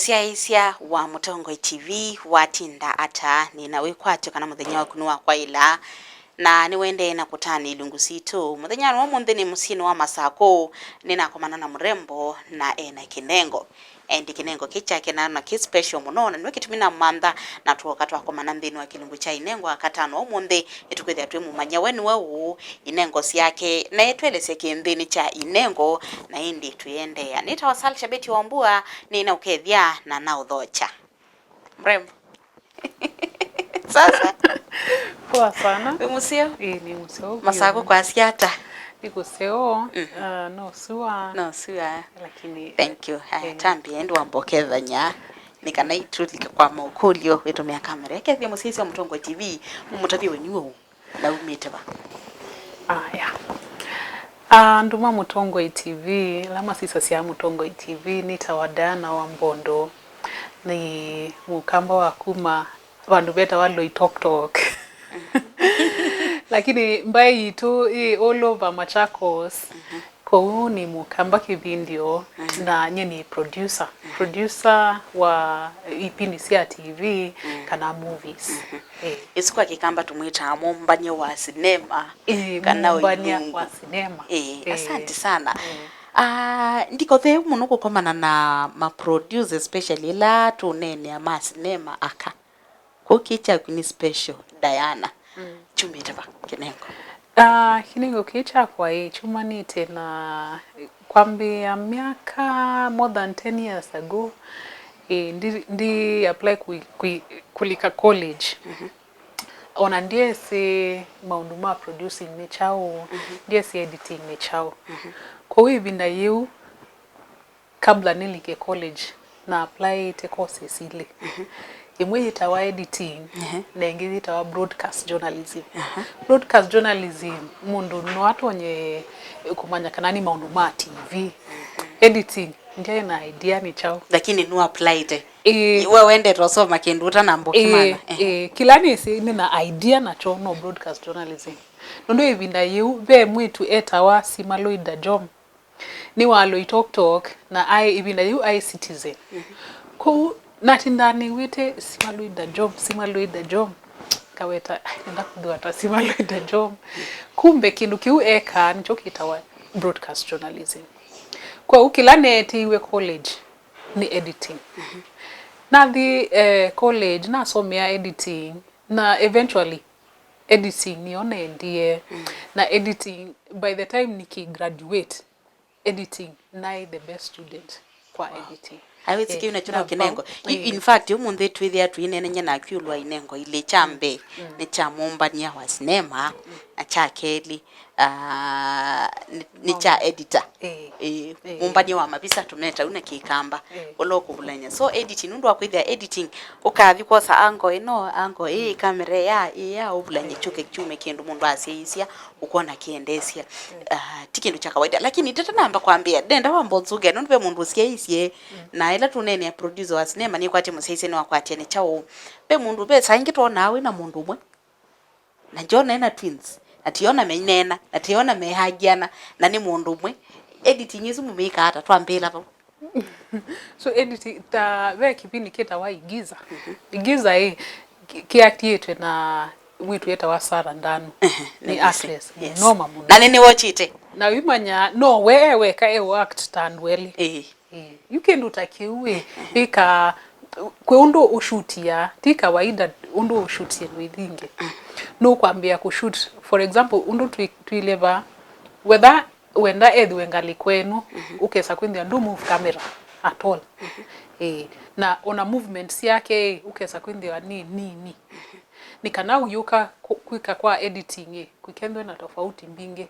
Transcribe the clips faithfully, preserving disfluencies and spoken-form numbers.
Syaisya wa Mũtongoi T V, watinda ata? Nĩna wĩkwatyo kana mũthenya waku nĩwakwaĩla, na nĩwendee na kũtanĩa ilungu sitũ. Mũthenyanĩ wa ũmũnthĩ nĩ mũsyĩnĩ wa Masakũ, nĩnakomana na mũrembo na ena kĩnengo. Endi kĩnengo kĩ kyake na na kĩ special mũno, na nĩwe kĩtumi namantha, na tuoka twakomana nthĩnĩ wa kĩlungu kya inengo akatano ũmũnthĩ. Nĩtũkwĩthĩa twĩmũmanya we nĩwe ũũ, inengo syake, na etwelesya kĩnthĩnĩ kya inengo, na ĩndĩ twĩendeea. Nĩtawa Sal Shabeti wa Mbua, nĩna ũkethya na naũthokya. Mrembo. Sasa. Poa sana. Wĩ mũseo? Ĩĩ, nĩ mũseo. Masakũ kwasya ata? Nĩ kũseo. Mhm. Ah, no sua. No sua. Lakini, thank you. Haya, eh, tambia, ĩndĩ wamba ũkethany'a. Nĩ kana itũlike kwa maũkũlyo, wĩtũmĩa kamera. Ekethie mũsyaĩĩsya wa Mũtongoi T V, mũtavye we nĩwe ũũ. Na umĩte va? Aya. Ah, andũ ma Mũtongoi T V, ala masisasya Mũtongoi T V, nĩtawa Diana wa Mbondo. Nĩ mũkamba wa kuma vandũ vetawa Loitoktok. Lakini mbaĩ yitũ ĩ all over Machakos. Mhm. Kwoou nĩ mũkamba kĩvindĩo, mhm, na nyie nĩ producer. Mhm. Producer wa ipindi sya T V, mm, kana movies. Mhm. Eh. Ĩsu kwa kĩkamba tũmwĩtaa mũmbany'a wa sinema, eh, kana mũmbany'a ũilungu wa sinema. Eh, eh, asante sana. Eh. Ah, ndiko theu mũno kũkomana na ma producer, especially ĩla tũneenea ma sinema aka. Kũu kĩ kyaku nĩ special, Diana. Mm. Kyumĩte va kĩnengo? Ah, kĩnengo kĩ kyakwa ĩ, kyumanĩte na kwambĩĩa myaka more than ten years ago. Ĩ, ndi, ndi apply kũi-, kũi-, kũlika college. Mhm. Ona ndyesĩ maũndũ ma producing nĩ kyaũ, mhm, ndyesĩ editing nĩ kyaũ. Mhm. Kwoou ĩvinda yĩu, kabla nĩlike college, na applyĩte courses ilĩ. Mhm. Ĩmwe yĩtawa editing, ehe, na ĩngĩ yĩtawa broadcast journalism. Aha. Broadcast journalism, mũndũ no atonye kũmanya kana nĩ maũndũ ma T V. Mhm. Editing, ndyaĩ na idea nĩ kyaũ. Lakini nũ applyĩte. Ĩĩ. We wendete ũsoma kĩndũ ũtanamba ũkĩmanya. Ĩĩ, ehe, ĩĩ. Kĩla nĩsĩ nĩ na idea nakyo no broadcast journalism. Nũndũ ĩvinda yĩu, ve mwĩĩtu etawa Simaloida Jom. Nĩ wa Loitoktok, na aĩ, ĩvinda yĩu aĩ Citizen. Mhm. Kwoou natindaa nĩw'ĩte Simaloida Jom, Simaloida Jom. Ngaweta, "Ai, nenda kwĩthĩwa ta Simaloida Jom." Kumbe kĩndũ kĩu ekaa nĩkyo kĩtawa broadcast journalism. Kwoou kĩla neetĩiwe college nĩ editing. Mhm. Nathi, eh, college, nasomea editing, na eventually editing nĩyo nendie. Mm. Na editing, by the time nĩkĩ graduate, editing, naĩ the best student kwa editing. Wow. I will, eh, kĩu nakyo no kĩnengo. I-, eh, in fact, ũmũnthĩ twĩthĩa twĩneenany'a naku ĩũlũ wa inengo ilĩ. Kya mbee, mm, nĩ kya mũmbany'a wa sinema, mm, na kya kelĩ, ah, nĩ, nĩ kya editor. Eh. Eh, eh, mũmbany'a wa mavisa tũmeta ũu na kĩkamba. Eh. Ũla ũkũvulany'a. So editing, nũndũ wa kwĩthĩa editing, ũkathi kwosa angle ĩno, angle ĩĩ, mm, kamera ĩya, ĩya, ũvulany'e kyũke kyume kĩndũ mũndũ asyaĩĩsya, ũkwona kĩendeesya. Mm. Ah, ti kĩndũ kya kawaida. Lakini tata namba kwambĩa, ndenda wamba ũnzũngĩa, nũndũ ve mũndũ ũsyaĩĩsye, mm, na ĩla tũneenea producer wa sinema, nĩkwatya mũsyaĩĩsye nĩwakwatie nĩ kyaũ. Ve mũndũ, ve saa ingĩ twonaa wĩ na mũndũ ũmwe, na John ena twins, na tiona maineena, na tiona mehagiana, na nĩ mũndũ ũmwe. Editing ĩsu mũmĩkaa ata? Twambĩĩla vau. So, editing, ta ve kĩvindi kĩtawa Igiza. Mhm. Igiza ĩ, kĩ-, kĩaktiĩtwe na mwĩĩtu etawa Sarah Ndanu. Ehe, nĩ actress, yes, mũnoma mũno. Na nĩ nĩwochite. Na wĩmanya, no we e weka e act ta andũ elĩ. Ĩĩ. Ĩĩ. Yu kĩndũ ta kĩu ĩ, ĩka, kwĩ ũndũ ũshutia, ti kawaida ũndũ ũshutie ndũ ithi ingĩ. Mm. Nũkwambĩa kũshoot, for example, ũndũ twi-, twĩlĩva, whether wenda ethĩwe ngalĩko ĩno, mhm, ũkesa kwĩthĩa ndũ move camera at all. Mhm. Ĩĩ. Na ona movements syake ĩ, ũkesa kwĩthĩa nĩ nini. Mhm. Nĩ kana ũyũka kũ-, kwĩka kwa editing ĩ, kwĩkethwe na tofauti mbingĩ.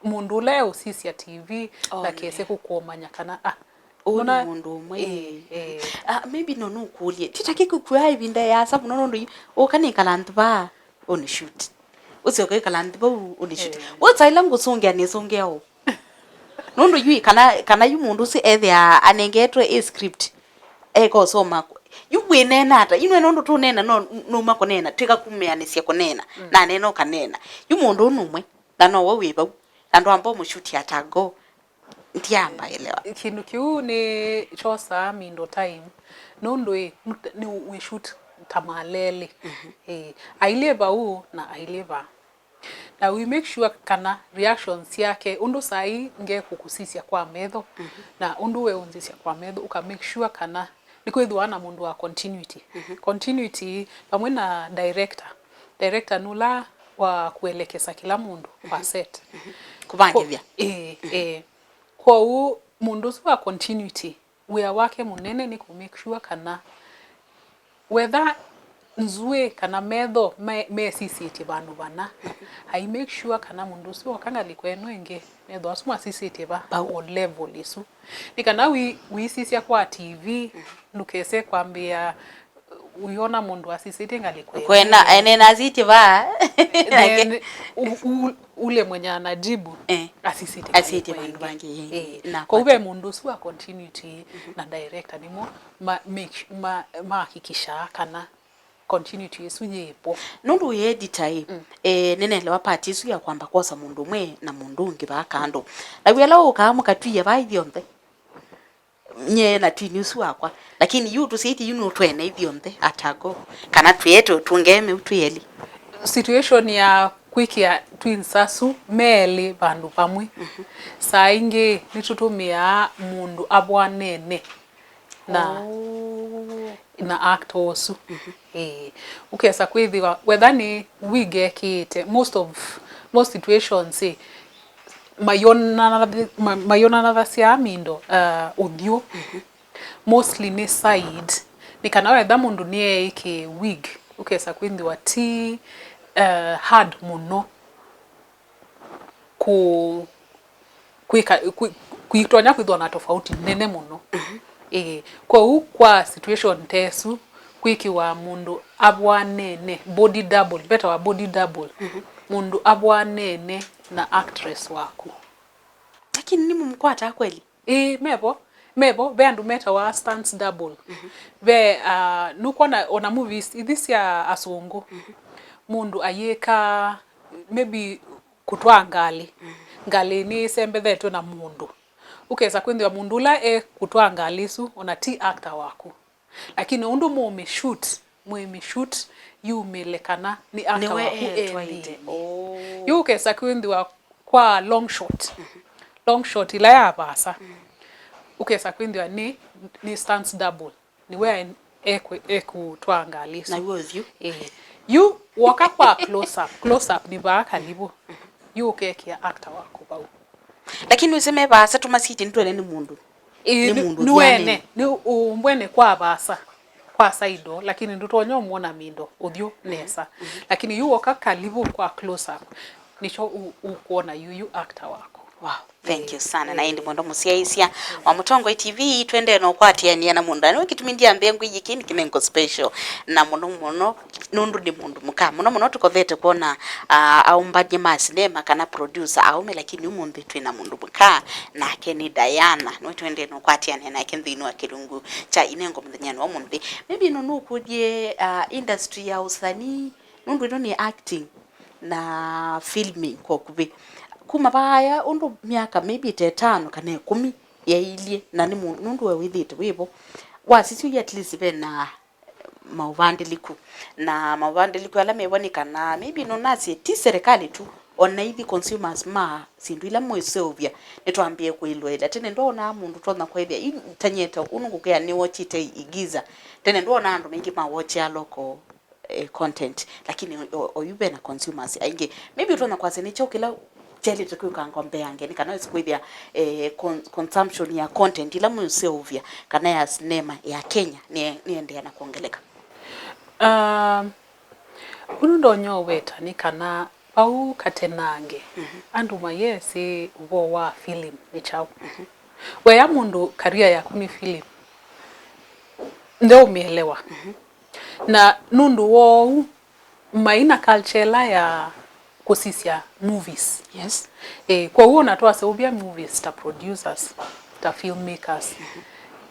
Mũndũ ũla eũsisya T V, one, ndakese kũkũmanya kana, ah, ũũ nĩ mũndũ ũmwe. Ĩĩ, ĩĩ. Ah, maybe no nũkũlye. Ti ta kĩkũkua ĩvinda ĩasa mũno nũndũ yu, ũka nĩkala nthĩ vaa, ũnĩ shoot. Ũsyoka ĩkala nthĩ vau, ũnĩ shoot. Ĩĩ. Wotsa ĩla ngũsũngĩa nĩsũngĩa ũũ. Nũndũ yu kana, kana yu mũndũ ũsu ethĩa anengetwe ĩ script, eka ũsoma. Yu wĩneena ata? Yu nwe nũndũ tũneena no nũma kũneena, twĩka kumĩanĩsya kũneena. Mm. Na neena ũkaneena. Yu mũndũ ũũ nũmwe. Na nowe wĩ vau. Na ndwamba ũmũshuti ata go. Ndiamba elewa. Kĩndũ kĩu nĩ kyosaa mindo time. Nũndũ ĩ, nũ-, nĩ we shoot ta malelĩ. Ĩĩ, ailye vau na ailye vaa. Na we make sure kana reactions syake, ũndũ saa ii ngekũkũsisya kwa metho, na ũndũ weũnzĩsya kwa metho, ũka make sure kana nĩkwĩthĩwa na mũndũ wa continuity. Continuity vamwe na director. Director nũla wa kũelekesa kĩla mũndũ kwa set. Kũvangĩthya. Ko-, ĩĩ, ĩĩ. Kwoou mũndũ ũsu wa continuity, wĩa wake mũnene nĩ kũ make sure kana wetha nzw'ĩ kana metho me-, mesisĩtye vandũ vana, ai make sure kana mũndũ ũsu oka ngalĩko ĩno ĩngĩ, metho asu masisĩtye va, vau, o level ĩsu. Nĩ kana wi-, wiisisya kwa T V, ndũkese kwambĩĩa ũyona mũndũ asisĩtye ngalĩko ĩno. Kwena, ene nasitye va. Then, u-, u-, ule mwenye anajibu, eh, asisĩtye, asisĩtye ngalĩko vandũ ĩngĩ. Vangĩ, eh. Eh. Na kwa kwata. Ve mũndũ ũsu wa continuity na director nĩmo ma-, make su-, ma-, mahakikishaa kana continuity ĩsu yĩpo. Nũndũ wĩ editor ĩ, eh, nĩnelewa part ĩsu ya kwamba kwosa mũndũ ũmwe na mũndũ ũngĩ vaa kando. Na wĩala ũkaa mũkatwĩe vaa ithyonthe. Nyie na twini ũsu wakwa. Lakini yu tũsyaĩtye yu nũtwene ithyonthe atago. Kana twĩe tũ-, tũngeme u twĩ elĩ. Situation ya kwĩkĩa twins asu me elĩ vandũ vamwe. Saa ingĩ nĩtũtũmĩaa mũndũ avwanene na, oh, na actor ũsu. Ĩĩ. Ũkesa kwĩthĩwa, whether nĩ wig ekĩĩte, most of, most situations, ĩ, mayonanathi-, ma-, mayonanathasya mindo, uh, ũthyũ. Mostly nĩ side, nĩ kana wetha mũndũ nĩeĩkĩe wig, ũkesa kwĩthĩwa ti, uh, hard mũno kũ-, kwĩka, kwĩ-, kwĩtonya kwĩthwa na tofauti nene mũno. Ĩĩ, kwoou kwa situation ta ĩsu, kwĩkĩwa mũndũ avwanene, body double, vetawa body double, mũndũ avwanene na actress waku. Lakini nĩmũmũkwataa kweli? Ĩĩ, mevo, mevo, ve andũ metawa stunts double. Ve, ah, nũkwona ona movies ithi sya asũngũ, mũndũ ayĩka maybe kũtwaa ngalĩ, ngalĩ nĩsembethetwe na mũndũ. Ũkesa kwĩthĩwa mũndũ ũla e kũtwaa ngalĩ ĩsu ona ti actor waku. Lakini ũndũ mũũmĩ shoot, mwĩmĩ shoot yumĩle kana nĩ actor waku e nthĩnĩ. Oh. Yu ũkesa kwĩthĩwa kwa long shot. Long shot ĩla ya vaasa. Ũkesa kwĩthĩwa nĩ, nĩ stunts double. Nĩwe ekũ-, ekũtwaa ngalĩ ĩsu. Na yu ũthyũ. Ĩĩ. Yu woka kwa close up, close up nĩ vaa kalivu. Yu ũkekĩa actor waku vau. Lakini wĩsĩ me vaasa tũmasiti nĩtwene nĩ mũndũ. Ĩĩ, nĩ, nĩ mũndũ nĩwene, nĩ ũmbwene kwa vaasa, kwa side, lakini ndũtonya ũmwona mindo, ũthyũ nesa. Lakini yu woka kalivu kwa close up, nĩkyo ũ-, ũkwona yu, yu actor waku. Wow, thank you sana. Na ĩndĩ mwendwa mũsyaĩĩsya wa Mũtongoi T V, twendee na ũkwatĩanĩa na mũndũ. Na nĩwe kĩtumi ndiambĩa ngwĩ yĩkĩ nĩ kĩnengo special. Na mũno mũno, nũndũ nĩ mũndũ mũka. Mũno mũno tũkovete kwona, ah, aumbany'a ma sinema kana producer aũme, lakini ũmũnthĩ twĩ na mũndũ mũka, nake nĩ Diana. Nĩwe twendee na ũkwatĩanĩa nake nthĩnĩ wa kĩlungu kya Inengo mũthenyanĩ wa ũmũnthĩ. Maybe no nũkũlye, ah, industry ya ũsanii, nũndũ ĩno nĩ acting na filming kwa ũkuvĩ. Kuma vaaya ũndũ myaka maybe ta ĩtano kana ĩkũmi yailye, na nĩ mũ-, nũndũ we wĩthĩĩte wĩ vo, wasisya at least ve na maũvandĩlĩku. Na maũvandĩlĩku ala mevo nĩ kana, maybe nũnasye ti serikali tu, ona ithi consumers ma syĩndũ ila mwĩseũvya, nĩtwambĩe kwĩlũĩla. Tene ndwoonaa mũndũ ũtonya kwaĩthya, i-, ta nyie ta ũnũ ngũkĩa nĩwatchĩte Igiza. Tene ndwoonaa andũ maingĩ mawatchaa local, eh, content, lakini o-, o-, oyu ve na consumers aingĩ. Maybe ũtonya kwasya nĩ kyaũ kĩla kyaĩlĩte kwĩka ngombe yange, nĩ kana wĩsĩ kwĩthĩa, eh, con-, consumption ya content ila mwĩseũvya kana ya sinema ya Kenya nĩ, nĩendeea na kwongeleka? Um, ũndũ ndonya ũweta nĩ kana vau katenange, andũ mayesĩ ũvoo wa film nĩ kyaũ. Weya mũndũ career yaku nĩ film, ndeũmĩelewa. Na nũndũ woo, maina culture ĩla ya kũsisya movies. Yes. Eh, kwoou ona twaseũvya movies ta producers, ta filmmakers,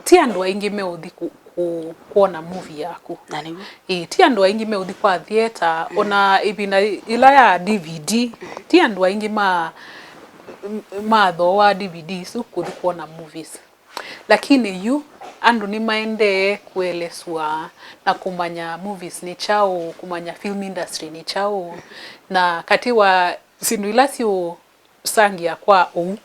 ti andũ aingĩ meũthi ku-, ku-, kwona movie yaku. Na nĩw'o. Eh, ti andũ aingĩ meũthi kwa theater, ona ĩvinda ĩla ya D V D, ti andũ aingĩ ma-, m-, mathooa D V D isu kũthi kwona movies. Lakini yu andũ nĩmaendee kũeleswa na kũmanya movies nĩ kyaũ, kũmanya film industry nĩ kyaũ, na katĩ wa syĩndũ ila syĩũsangĩa kwa ũu,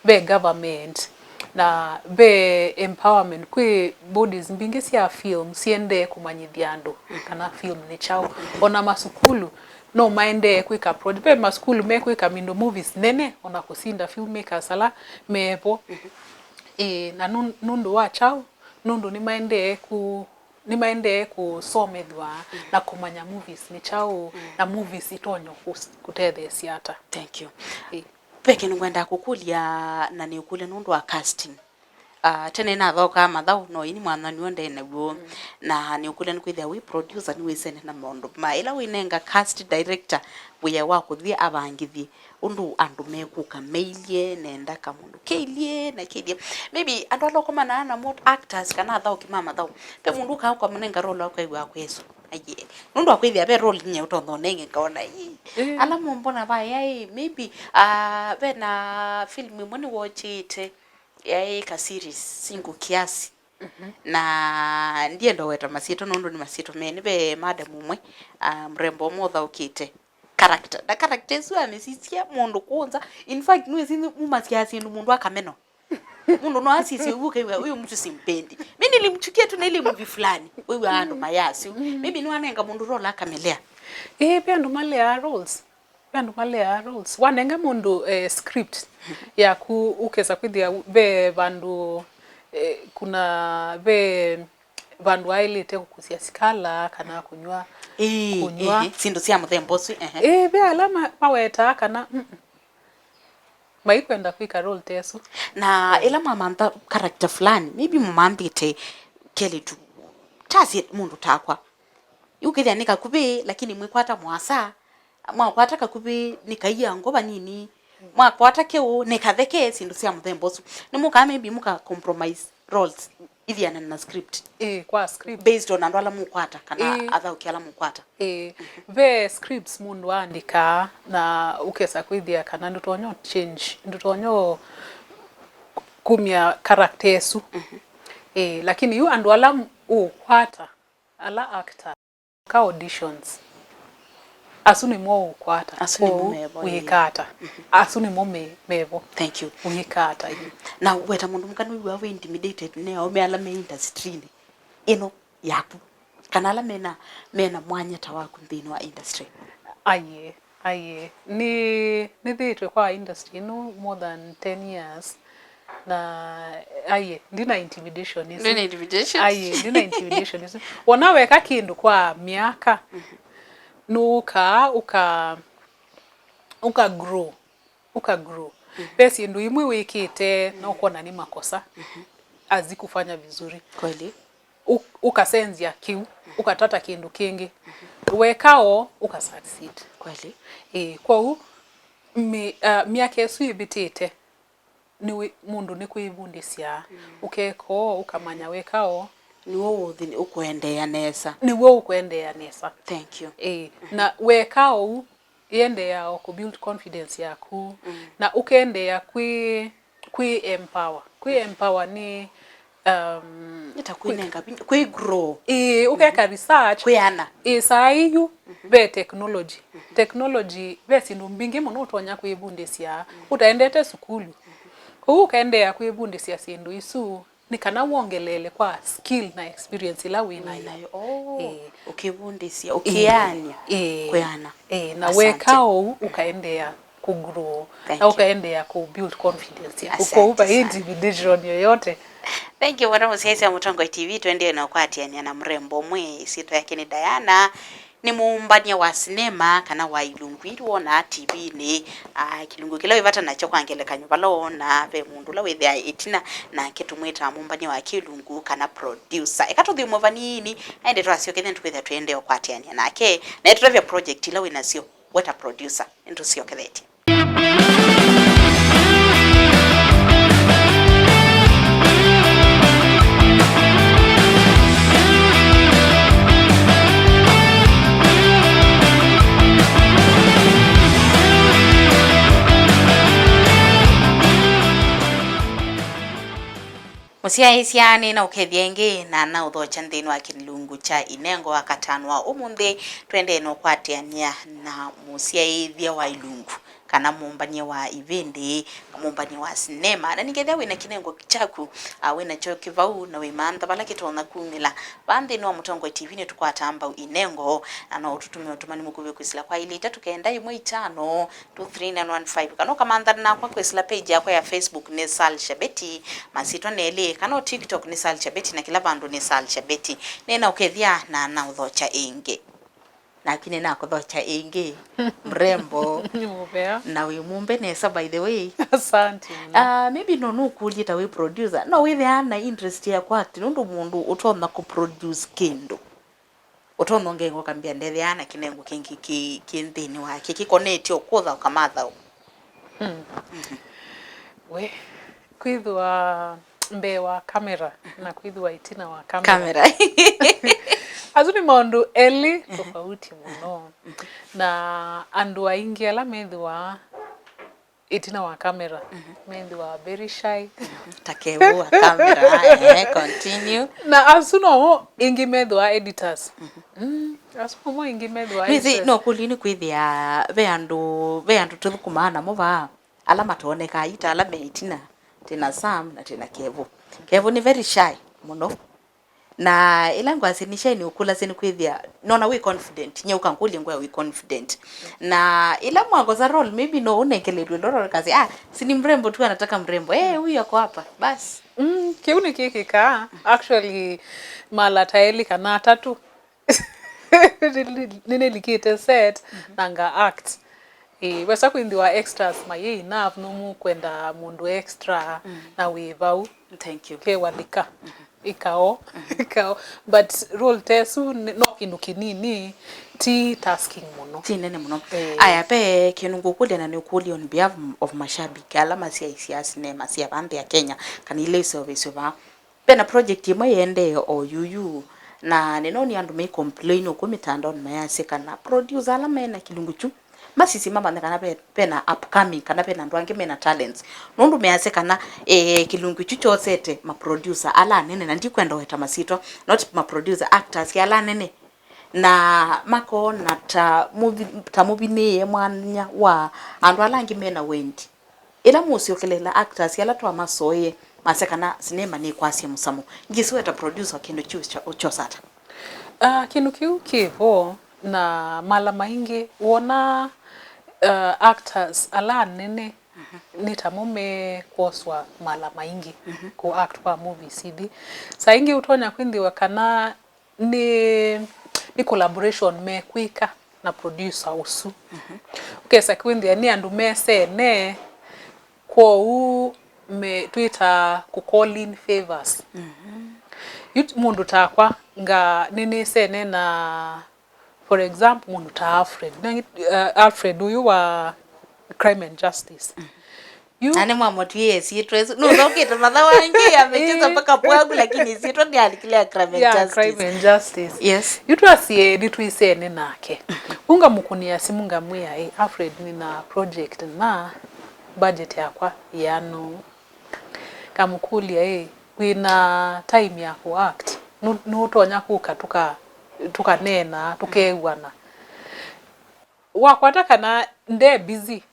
ve government na ve empowerment. Kwĩ bodies mbingĩ sya film siendee kũmanyĩthya andũ kana film nĩ kyaũ. Ona masukulu no maendee kwĩka proj-, ve masukulu mekwĩka mindo movies nene ona kũsinda filmmakers ala mevo. Ĩĩ, na nũ-, nũndũ wa kyaũ? Nũndũ nĩmaendee kũ-, nĩmaendee kũsomethw'a na kũmanya movies nĩ kyaũ, na movies itonya kũs-, kũtetheesya ata. Thank you. Ĩĩ. Ve kĩndũ ngwendaa kũkũlya, na nĩũkũlya nũndũ wa casting. Ah, tene nathokaa mathaũ, no ĩni mwathani w'o nde naw'o. Na nĩũkũlya nĩkwĩthĩa wĩ producer, nĩwĩsene na maũndũ ma ĩla wĩnenga cast director wĩa wa kũthi avangĩthye ũndũ andũ mekũka mailyĩ, nenda kamũndũ kailyĩ na kailyĩ. Maybe andũ ala ũkomanaa namo, actors kana athaũki ma mathaũ, ve mũndũ ũkaa ũkamũnenga role, ũkaĩw'a kwĩsũ. Aiye. Nũndũ wa kwĩthĩa ve role nye ũtonya ũnenge, ngaona, "Ii, ala mũmbona vaya, ii, maybe, ah, ve na film ĩmwe nĩwokĩte, yaĩ ka series, Single Kiasi." Na ndienda ũweta masyĩtwa nũndũ nĩ masyĩtwa mene. Ve madam ũmwe, ah, mrembo ũmwe ũthaũkĩte character. Na character ĩsu amĩsisya mũndũ kũnza. In fact, nĩwĩsĩ mumasyaa syĩndũ mũndũ akameno. Mũndũ no asisye ũu ũkew'a, "Huyu mtu simpendi. Mimi nilimchukia tu na ile movie fulani." Wĩw'a andũ mayasyo. Maybe nĩwanenga mũndũ role akamĩlea. Ĩĩ, ve andũ maleaa roles. Ve andũ maleaa roles. Wanenga mũndũ, eh, script yaku, ũkesa kwĩthĩa ve vandũ, eh, kuna ve vandũ aĩlĩte kũkusya sikala kana kũnywa, ĩĩ, kũnywa. Ĩĩ, syĩndũ sya mũthemba ũsu, ehe. Ĩĩ, ve ala ma-, mawetaa kana, mm, mm, maikwenda kwĩka role ta ĩsu. Na ĩla mwamantha character fulani, maybe mũmanthĩte kelĩtu, ta syĩ mũndũ takwa. Yu kĩthĩa nĩ kakuvĩ, lakini mwĩkwata mwasa, mwakwata kakuvĩ nĩ kaia ngo vanini, mwakwata keũ nĩ katheke, syĩndũ sya mũthemba ũsu. Nĩmũkaa maybe mũka compromise roles ithiana na script. Ĩĩ, kwa script. Based on andũ ala mũkwata, kana, ĩĩ, athaũki ala mũkwata. Ĩĩ. Ve scripts mũndũ aandĩkaa na ũkesa kwĩthĩa kana ndũtonya change, ndũtonya kumya character ĩsu. Ĩĩ, lakini yu andũ ala ũkwata, ala actor, ka auditions. Asu nĩmo ũkwata. Asu nĩmo mevo, ĩĩ. Wĩka ata? Asu nĩmo me-, mevo. Thank you. Wĩka ata, ĩĩ. Na weta mũndũ mũka nĩwĩw'aa wĩ intimidated nĩ aũme ala me industry-inĩ ĩno yaku? Kana ala mena, mena mwanya ta waku nthĩnĩ wa industry? Aiee, aiee. Nĩ, nĩthĩĩtwe kwa industry ĩno more than ten years. Na, aiye, ndina intimidation isu. Ndina intimidation? Aiye, ndina intimidation isu. Wona weka kĩndũ kwa myaka, nũkaa, ũka, ũka grow, ũka grow. Ve syĩndũ imwe wĩkĩte, na ũkona nĩ makosa, hazikufanya vizuri. Kweli. Ũ-, ũkasenzya kĩu, ũkatata kĩndũ kĩngĩ. Weka o, ũka succeed. Kweli. Ĩĩ, kwoou, mĩ-, ah, myaka ĩsu ĩvĩtĩte, nĩ wĩ-, mũndũ nĩ kwĩvundĩsya. Ũkeka o, ũkamanya weka o. Nĩw'o ũthi-, ũkũendeea nesa. Nĩw'o ũkũendeea nesa. Thank you. Ĩĩ, na weka ũu, ĩendeea o kũ build confidence yaku, na ũkaendeea kwĩ, kwĩ empower. Kwĩ empower nĩ, um, nĩ ta kwĩnenga vinya, kwĩ grow. Ĩĩ, ũkeka research. Kwĩana. Ĩĩ, saa ii yu, ve technology. Technology, ve syĩndũ mbingĩ mũno ũtonya kwĩvundĩsya, ũtaendete sukulu. Kwoou ũkaendeea kwĩvundĩsya syĩndũ isu, nĩ kana wongeleele kwa skill na experience ĩla wĩ nayo. Wĩ nayo. Oh, ĩĩ. Ũkĩvundĩsya, ĩĩ, ũkĩanĩa, ĩĩ, kwĩana. Ĩĩ, na asante. Weka ũu, ũkaendeea kũ grow, thank you, na ũkaendeea kũ build confidence yaku. Asante. Kwoou vai sana intimidation yoyote. Thank you, mwana mũsyaĩĩsya wa Mũtongoi T V, tũendee na ũkwatĩanĩa na mũrembo ũmwe, ĩsyĩtwa yake nĩ Diana. Nĩ mũmbany'a wa sinema kana wa ilungu ii twonaa T V-nĩ. Ah, kĩlungu kĩla wĩ vata nakyo kwa ngelekany'o, vala woonaa ve mũndũ ũla wĩthĩaa ĩtina, nake tũmwĩtaa mũmbany'a wa kĩlungu kana producer. Eka tũthyũmũe vanini, na ĩndĩ twasyokethya nĩtũkwĩthĩa tũendee ũkwatĩanĩa nake, na ĩtũtavya project ila wĩ nasyo. Weta producer, nĩtũsyokethetye. Mũsyaĩĩsya nĩnaũkethya ĩngĩ na naũthokya nthĩnĩ wa kĩlungu kya Inengo wa katano wa ũmũnthĩ. Tũendee na ũkwatĩanĩa na mũsyaĩĩthya wa ilungu, kana mũmbany'a wa ivĩndĩ, mũmbany'a wa sinema. Na nĩkethĩa wĩna kĩnengo kyaku, a, wĩnakyo kĩvau na wĩmantha vala kĩtonya kumĩla, vaa nthĩnĩ wa Mũtongoi T V nĩtũkwataa mbau Inengo, na no ũtũtũme ũtũmani mũkuvĩ kwĩsĩla kwa ilĩ itatũ kenda ĩmwe itano two three nine one five, kana ũkamanthana nakwa kwĩsĩla page yakwa ya Facebook nĩ Sal Shabeti, masyĩtwa nĩ elĩ, kana o TikTok nĩ Sal Shabeti, na kĩla vandũ nĩ Sal Shabeti. Nĩnaũkethya na naũthokya ĩngĩ. Naku nĩnakũthokya ĩngĩ, mrembo, mũvea, na wĩ mũmbe nesa, by the way. Asante mũno. Ah, maybe no nũkũlye ta wĩ producer. No wĩthĩaa na interest ya kũact nũndũ mũndũ ũtonya kũproduce kĩndũ ũtonya ũngenga ũkambĩa ndethĩaa na kĩnengo kĩngĩ kĩ, kĩ nthĩnĩ wake kĩkonetye ũkũtha ũkamathaũ. Hmm. We, kwĩthĩwa mbee wa kamera na kwĩthĩwa ĩtina wa kamera. Kamera. Asu nĩ maũndũ elĩ tofauti mũno. Na andũ aingĩ ala methĩwa ĩtina wa kamera, mhm, methĩwa very shy. Mhm. Ta kĩw'ũ wa kamera, eh, continue. Na asu no ĩngĩ methĩwa editors. Mhm. Mm, asu nomo ĩngĩ methĩwa editors. Nĩsĩ, no kũlini kwĩthĩa ve andũ, ve andũ tũthũkũmaa namo vaa, ala matonekaa, ita ala me ĩtina, twĩna Sam na twĩna Kevo. Kevo nĩ very shy mũno. Na ĩla ngwasya nĩ shy nĩũkũlasya nĩkwĩthĩa nona wĩ confident, nye ũkankũlya ngwĩa wĩ confident. Na ĩla mwakosa role, maybe no ũnekeletw'e ndo role, kasya, "Ah, si ni mrembo tu, anataka mrembo. Eh, huyu ako hapa." Basi. Mm, kĩu nĩkĩkĩkaa. Actually, mala ta elĩ kana atatũ. Nĩnĩlikĩte set, mhm, na nga act. Ĩĩ, wesa kwĩthĩwa extras mayĩ enough, no mũkwenda mũndũ extra, mm, na wĩ vau. Thank you. Kewalika. Mhm. Ĩkao. Mhm. Ĩkao. But role ta ĩsu nĩ, no kĩndũ kĩnini, ti tasking mũno. Ti nene mũno. Ĩĩ. Aya, ve kĩndũ ngũkũlya na nĩũkũlya on behalf of mashabiki ala masyaĩĩsya sinema sya vaa nthĩ ya Kenya, kana ila iseũvĩsyo vaa. Ve na project ĩmwe ĩendee o yuyu, na nĩnonie andũ me complain ũkũ mĩtandaonĩ mayasya kana producer ala me na kĩlungu kyu masisye mamanye kana ve, ve na upcoming, kana ve na andũ angĩ me na talents. Nũndũ measya kana, eh, kĩlungu kyu kyosete ma producer ala anene, na ndikwenda ũweta masyĩtwa, not ma producer, actors ala anene. Na makoona ta mũvi-, ta mũvinĩĩe mwanya wa andũ ala angĩ me na wendi. Ĩla mũũsyokeleela actors ala twamasoie, masya kana sinema nĩkwasya mũsamo. Ngĩsĩ we ta producer kĩndũ kyu ũkyo-, ũkyosa ata? Ah, kĩndũ kĩu kĩ vo, na mala maingĩ wona, ah, actors ala anene, mhm, nĩ tamo mekwoswa mala maingĩ, mhm, kũ act kwa movies ithi. Saa ingĩ ũtonya kwĩthĩwa kana nĩ, nĩ collaboration mekwĩka na producer ũsu. Mhm. Ũkesa kwĩthĩa nĩ andũ mesene, kwoou me, twĩtaa kũ call in favors. Mhm. Yu t-, mũndũ takwa nga nĩnĩsene na, for example, mũndũ ta Alfred. Na, uh, Alfred ũyũ wa Crime and Justice. Mhm. Yu- Na nĩmwamũtw'ĩe syĩtwa ĩsu. Nũthokĩte matha wangĩ amecheza mpaka pwagu, lakini syĩtwa nĩalikile ya Crime and Justice. Yeah, Crime and Justice. Yes. Yu twasie nĩtwĩsene nake. Ũu ngamũkũnĩa simũ ngamwĩa, "Ĩ, Alfred, nina project na budget yakwa yĩana ũũ." Ngamũkũlya, "Ĩ, wĩna time ya kũ act? Nũ-, nũtonya kũka tũka-, tũkaneena, tũkeew'ana?" Wakwata kana nde busy,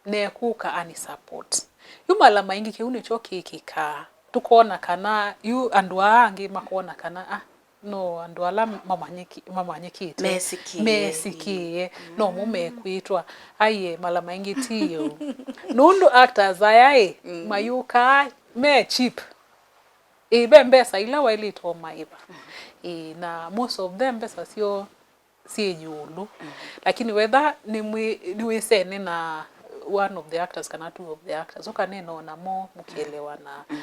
nekũka ani support. Yu mala maingĩ kĩu nĩkyo kĩkĩkaa. Tũkona kana, yu andũ aa angĩ makona kana, ah, no andũ ala mamanyĩki-, mamanyĩkĩte. Mesikĩe. Mesikĩe. Mm. No mo mekwĩtwa. Aiye, mala maingĩ ti ũu. Nũndũ actors aya ĩ, mm, mayũkaa me cheap. Ĩ, ve mbesa ila waĩlĩte ũmaĩva. Mm. Ĩ, na most of them mbesa syoo syĩ ĩũlũ. Mm. Lakini wetha nĩmwĩ-, nĩwĩsene na one of the actors kana two of the actors, ũkanena o namo, mũkelewana, mm,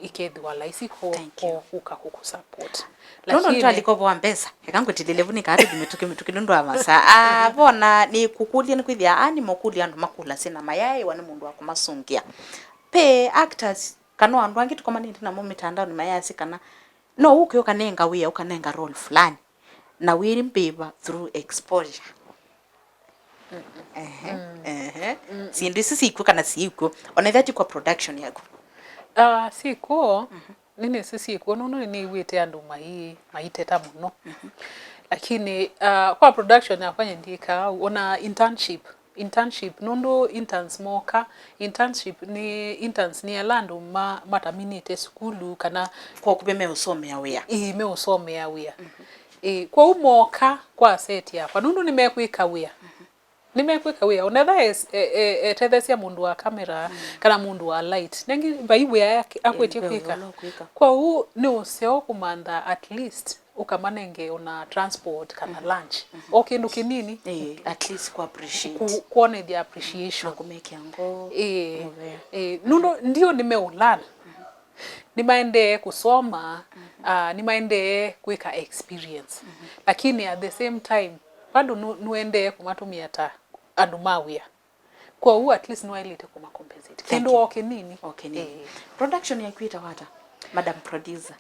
ikethĩwa laisi kũ-, kũ-, kũka kũkũsupport. Nũndũ lakini nĩtwalikovoa mbesa, eka ngwĩtĩlĩle vu nĩkaa tũthi mĩtũkĩ mĩtũkĩ nũndũ wa masaa. Ah, vona nĩkũkũlya nĩkwĩthĩa, ah, nĩmokũlya andũ makũla sinema yaĩwa nĩ mũndũ wa kũmasũngĩa. Pe actors, kana andũ angĩ tũkomanĩte namo mĩtandaonĩ mayasya kana no ũke ũkanenga wĩa, ũkanenga role fulani. Na wĩmbĩva through exposure. Mm-mm. Ehe, mm, ehe. Mm-mm. Syĩndũ isu sikw'o kana sikw'o? Ona ethĩwa ti kwa production yaku. Ah, sikw'o. Mhm. nĩnĩsĩ syĩkw'o nũndũ nĩnĩw'ĩte andũ mai-, maiteta mũno. Lakini, uh, kwa production yakwa nyendĩkaa ona internship. Internship, nũndũ interns moka, internship nĩ, interns nĩ ala andũ ma-, mataminĩte sukulu kana kwa ũkuvĩ meũsomea wĩa. Ĩĩ, meũsomea wĩa. Ĩĩ, kwoou moka kwa set yakwa, nũndũ nĩmekwĩka wĩa. Nĩmekwĩka wĩa. Ũnetha es-, e-, e-, etetheesya mũndũ wa kamera kana mũndũ wa light. Nengĩ vai wĩa yake akwĩtye kwĩka. Kwoou nĩ ũseo kũmantha at least ũkamanenge ona transport kana lunch. O kĩndũ kĩnini. Eh, at least ku appreciate. Ku-, kwonethya appreciation. Na kũmekĩa ngoo. Eh, mũvea. Eh, nũndũ ndio nĩmeũlana. Nĩmaendee kũsoma, ah, nĩmaendee kwĩka experience. Lakini at the same time, bado nũ-, nũendee kũmatũmĩa ta andũ ma wĩa. Kwoou at least nĩwaĩlĩte kũma compensate. Kĩndũ o kĩnini. O kĩnini. Eh. Production yaku yĩtawa ata, Madam Producer?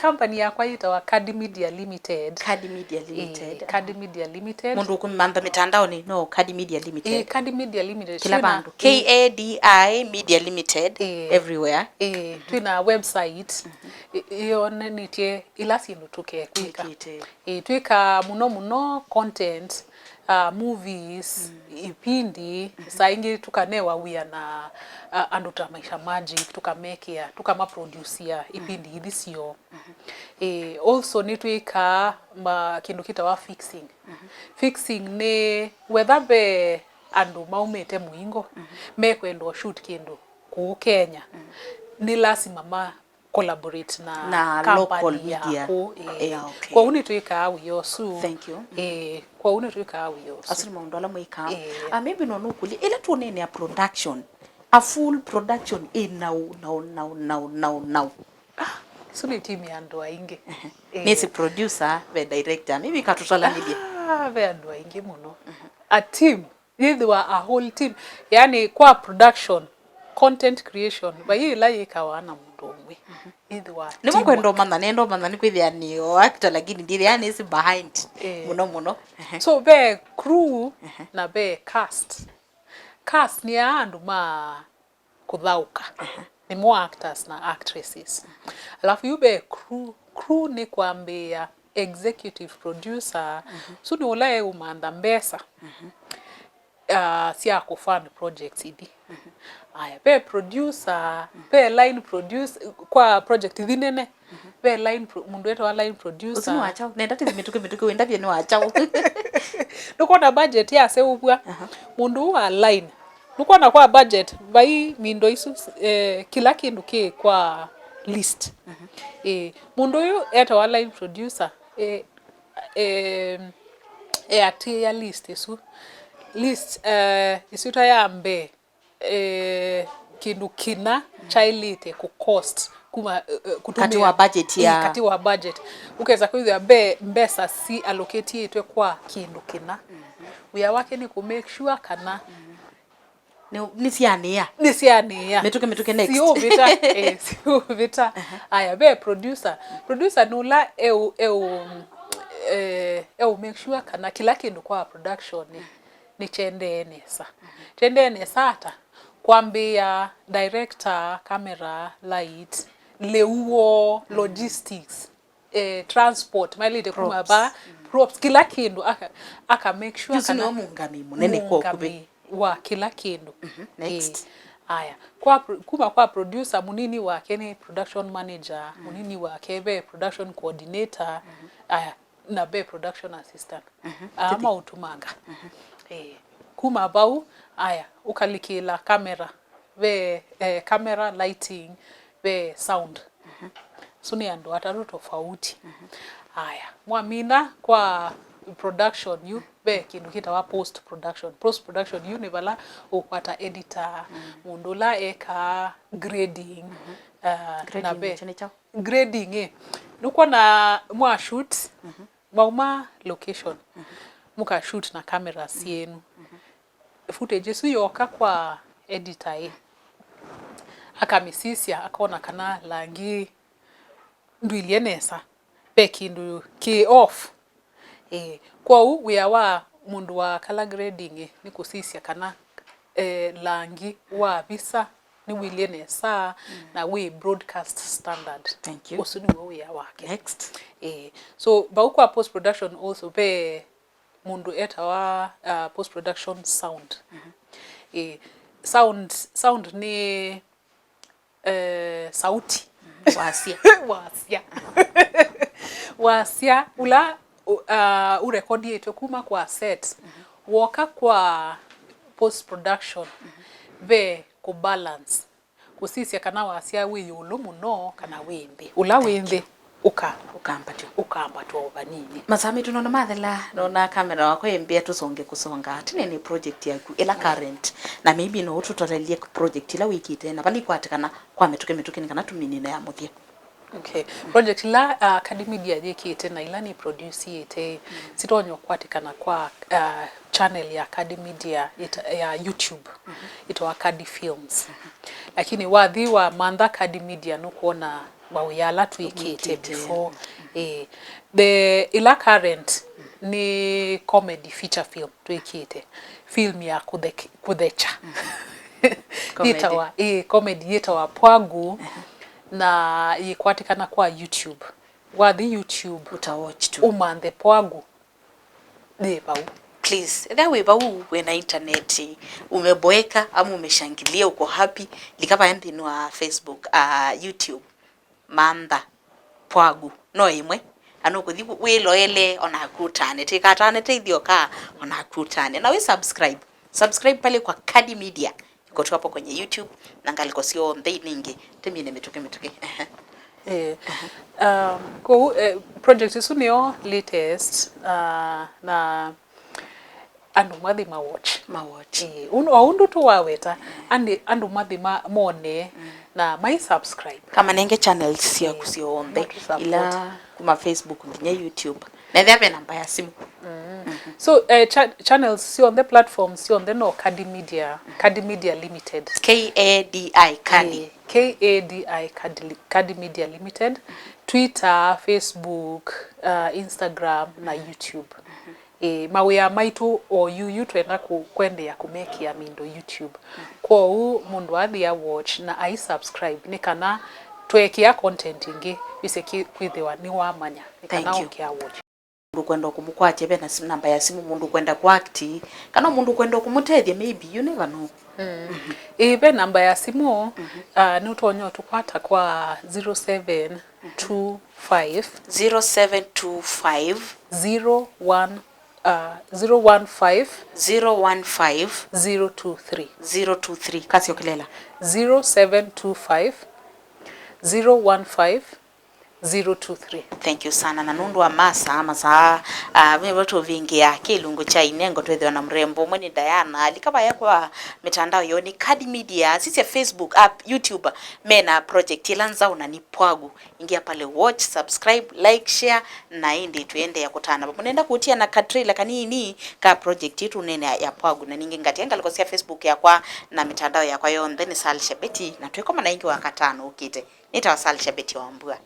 Company yakwa yĩtawa Kadi Media Limited. Kadi Media Limited. Eh, Kadi Media Limited. Mũndũ ũkũmantha mĩtandaonĩ no Kadi Media Limited. Eh, Kadi Media Limited. Kĩla vandũ. K A D I Media Limited. Eh. Everywhere. Eh, twĩna website. Ĩ-, ĩyonanĩtye ila syĩndũ tũkekwĩka. Twĩkĩte. Ĩ, twĩkaa mũno mũno content, uh, movies, ipindi, saa ingĩ tũkanewa wĩa na, uh, andũ ta Maisha Magic, tũkamekĩa, tũkamaproducia ipindi ithi syoo. Ĩ, also nĩtwĩkaa ma-, kĩndũ kĩtawa fixing. Fixing nĩ wetha ve andũ maumĩte mũingo mekwenda shoot kĩndũ kũu Kenya, nĩ lasima ma collaborate na, na company local media ya kũu, ĩĩ. Yeah, okay. Kwoou nĩtwĩkaa wĩa ũsu. Thank you. Ĩĩ, kwoou nĩtwĩkaa wĩa ũsu. Asu nĩ maũndũ ala mwĩkaa. Ĩĩ. Ah, maybe no nũkũlye, ĩla tũneenea production, a full production ĩ nau, nau, nau, nau, nau, nau? Ah, ĩsu nĩ team ya andũ aingĩ. Ehe. Ĩĩ. Nĩsĩ producer, ve director, maybe katũtalanĩlye. Ah, ve andũ aingĩ mũno. A team. Yĩthĩwa a whole team. Yani kwa production, content creation, vai ĩla yĩkawa na mũndũ ũmwe. Yĩthĩwa nĩmo teamwork. Kwenda ũmanya, nenda ũmanya nĩkwĩthĩa nĩ o actor, lakini ndĩthĩa nĩsĩ behind mũno mũno. Ehe. So ve crew na ve cast. Cast nĩ aa andũ ma kũthaũka. Nĩmo actors na actresses. Alafu yu ve crew, crew nĩ kwambĩĩa executive producer, su nĩ ũla eũmantha mbesa, ah, sya kũfund projects ithi. Aya, ve producer, ve line produce-, kwa project ithi nene, ve line pro-, mũndũ etawa line producer. Ũsu nĩ wa kyaũ? Nenda tĩthi mĩtũkĩ mĩtũkĩ wĩndavye nĩ wa kyaũ? Nũkwona budget yaseũvw'a. Mũndũ ũũ wa line. Nũkwona kwa budget, vai mindo isu, eh, kĩla kĩndũ kĩ kwa list. Eh, mũndũ ũyũ etawa line producer, eh, eh, eatĩĩa list ĩsu. List, eh, ĩsyĩtwa ya mbee, eh, kĩndũ kĩna kyaĩlĩte kũ cost kuma, eh, eh, kũtũmĩa katĩ wa budget ya, eh, katĩ wa budget. Ũkesa kwĩthĩa mbe-, mbesa si allocatĩtwe kwa kĩndũ kĩna. Wĩa wake nĩ kũ make sure kana nĩ, nĩsyanĩa. Nĩsyanĩa. Mĩtũkĩ, mĩtũkĩ, next. Siũvĩta. Eh, siũvĩta. Aya, ve producer. Producer nĩ ũla eũ, eũ, eh, eũ make sure kana kĩla kĩndũ kwa production nĩkyendee nesa. Kyendee nesa ata? Kwambĩĩa director, camera, light, lĩu woo, logistics, eh, transport, mailĩte kuma va, props, kĩla kĩndũ, aka, aka make sure. Yu su kana nĩwe mũũngamĩi mũnene kwa ũkuvĩ. Mũũngamĩi wa kĩla kĩndũ. Next. Eh, aya. Kwa pro-, kuma kwa producer, mũnini wake nĩ production manager, mũnini wake ve production coordinator, aya, na ve production assistant. Aa maũtũmanga. Eh, kuma vau, aya, ũkalikĩla camera. Ve, eh, camera, lighting, ve sound. Su nĩ andũ atatũ tofauti. Aya, mwamina kwa production yu, ve kĩndũ kĩtawa post production. Post production yu nĩ vala ũkwata editor, mũndũ ũla ekaa grading, ah, na ve grading, eh. Nũkwona mwa shoot, mwauma location, mũka shoot na camera syenu. Footage ĩsu yoka kwa editor ĩ, akamĩsisya, akona kana langi ndũilye nesa, ve kĩndũ kĩ off. Ĩĩ, kwoou wĩa wa mũndũ wa color grading ĩ, nĩ kũsisya kana, eh, langi wa visa nĩwĩlye nesa, mm, na wĩ broadcast standard. Thank you. Ũsu nĩw'o wĩa wake. Next. Eh, so vau kwa post production also ve mũndũ etawa uh, post production sound. Mm-hmm. Eh, sound, sound nĩ eh, sauti. Wasya. Wasya. Wasya ũla uh, ũrekodiĩtwe kuma kwa set, woka kwa post production, ve kũbalance, kũsisya kana wasya wĩ ĩũlũ mũno kana wĩ nthĩ. Ũla wĩ nthĩ ũka ũkambatw'a ũkambatw'a o vanini. Masaa maitũ nona mathela, nona kamera wakwa ĩmbĩa tũsonge kũsonga tene nĩ project yaku ĩla current, na maybe no ũtũtalelye project ila wĩkĩte na vala ikwatĩkana kwa mĩtũkĩ mĩtũkĩ nĩ kana tũminine ya mũthya. Okay. Project ila uh, Kadi Media yĩkĩte na ila nĩ produce ĩte, mm, sitonya ũkwatĩkana kwa uh, channel ya Kadi Media ita, ya YouTube, mm-hmm, itawa Kadi Films. Mm-hmm. Lakini wathi wa mantha Kadi Media nũkwona mawĩa ala twĩkĩte before. Eh, the ila current nĩ comedy feature film twĩkĩte, film ya kũthek- kũthecha. Yĩtawa, ĩ, comedy yĩtawa Pwagu, na yĩkwatĩkana kwa YouTube. Wathi YouTube ũta watch tu, ũmanthe Pwagu. Yĩ vau. Please, ethĩa wĩ vau wĩna intaneti, umeboeka ama umeshangilia, uko happy, lika vaya nthĩnĩ wa Facebook, uh, YouTube, mantha Pwagu, no ĩmwe, na nũkũthi wĩloele onaku ũtane, tĩkatane teithi oka onaku ũtane, na wĩ subscribe, subscribe pale kwa Kadi Media. Iko tu hapo kwenye YouTube na ngaliko syonthe iningi timine mituki mituki. Ehe. Eh, um, kwoou eh, project isu nĩyo latest uh, na andũ mathi ma watch. Ma watch. Eh, un- o ũndũ tũwaweta andĩ andũ mathi ma mone na mai subscribe. Kamanenge channels syaku syonthe ila kuma Facebook nginya YouTube. Nethĩa ve namba ya simu. Mm. So eh, cha channels syonthe, platforms syonthe no Kadi Media, Kadi Media Limited. K A D I, Kadi. Eh, K A D I, Kadi, Kadi Media Limited. Twitter, Facebook, uh, Instagram na YouTube. Eh, mawĩa maitũ o yuyu twenda kũ, kwendeea kũmekĩa mindo YouTube. Kwoou mũndũ athi a watch na ai subscribe nĩ kana tweekĩa content ĩngĩ wĩse kwĩthĩwa nĩwamanya nĩ kana ũkĩa watch. Mũndũ kwenda kũmũkwatya ve na namba ya simũ, mũndũ kwenda kũakti, kana mũndũ kwenda kũmũtethya, maybe, you never know. Mm. Ĩĩ, ve namba ya simũ, ah, nĩũtonya ũtũkwata kwa zero seven two five, zero seven two five, zero one, ah, zero one five, zero one five, zero two three, zero two three. Kasyokelela. Zero seven two five, zero one five, zero two three. Thank you sana. Na nũndũ wa masaa, masaa, uh, ve vatũvingĩa kĩlungu kya inengo twĩthĩwa na mrembo ũmwe nĩ Diana. Lika vaya kwa mitandao yoo nĩ Kadi Media, sisya Facebook, app, YouTube, mena project ĩla nzaũ na nĩ Pwagu. Ingia pale watch, subscribe, like, share, na ĩndĩ tũendeea kũtana vamwe. Nenda kũtia na ka trailer kanini ka project ĩtũ nene ya Pwagu, na ningĩ ngatia ngaliko sya Facebook yakwa na mitandao yakwa yonthe nĩ Salsha Betty, na twĩkomana ĩngĩ Wakatano ũkĩte. Nĩtawa Salsha Betty Wambua.